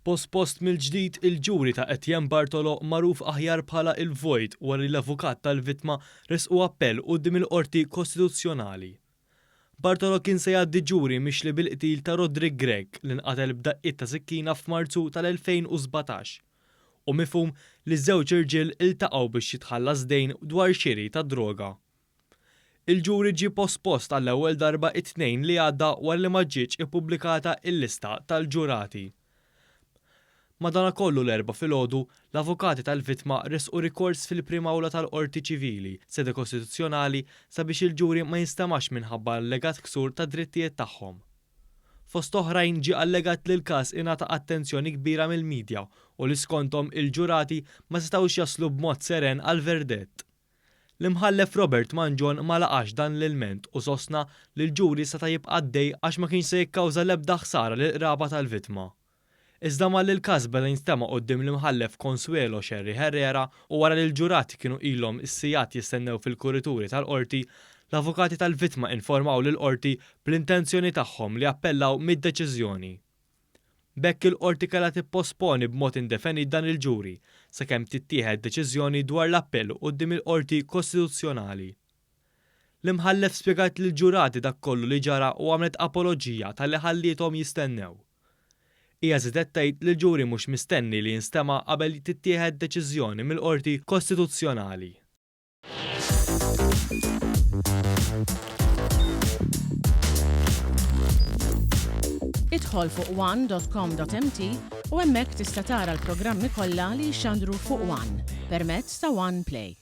Pospost mill-ġdid il-ġuri ta' Etienne Bartolo magħruf aħjar bħala il-Vojt wara li l-avukat tal-vittma ressqu appell quddiem il-Qorti Kostituzzjonali. Bartolo kien se jgħaddi ġuri mixli bil-qtil ta' Roderick Grech li nqatel b'daqqiet ta' sikkina f'Marzu tal-2017. Hu mifhum li ż-żewġ irġiel iltaqgħu biex jitħallas dejn dwar xiri ta' droga. Il-ġuri ġie pospost għall-ewwel darba t-Tnejn li għadda wara li ma ġietx ippubblikata l-lista tal-ġurati. Madanakollu l-Erbgħa filgħodu, l-avukati tal-vittma ressqu rikors fil-Prim Awla tal-Qorti Ċivili, sede Kostituzzjonali, sabiex il-ġuri ma jinstemax minħabba allegat ksur tad-drittijiet tagħhom. Fost oħrajn ġie allegat li l-każ ingħata attenzjoni kbira mill-midja u li skonthom il-ġurati ma setgħux jaslu b'mod seren għall-verdett. L-Imħallef Robert Mangion ma laqax dan l-ilment u sostna li l-ġuri seta' jibqa' għaddej għax ma kienx se jikkawża l-ebda ħsara lill-qraba tal-vittma. Iżda malli l-każ beda jinstema' quddiem l-Imħallef Consuelo Scerri Herrera u wara li l-ġurati kienu ilhom is-sigħat jistennew fil-kurituri tal-Qorti, l-avukati tal-vittma informaw lill-Qorti bl-intenzjoni tagħhom li jappellaw mid-deċiżjoni. B'hekk il-Qorti kellha tipposponi b'mod indefenit dan il-ġuri sakemm tittieħed deċiżjoni dwar l-appell quddiem il-Qorti Kostituzzjonali. L-Imħallef spjegat lill-ġurati dak kollu li ġara u għamlet apoloġija talli ħalliethom jistennew. Hija żiedet tgħid li l-ġuri mhux mistenni li jinstema' qabel tittieħed deċiżjoni mill-Qorti Kostituzzjonali. Idħol fuq one.com.mt u hemmhekk tista' tara l-programmi kollha li jixxandru fuq One permezz ta' One Play.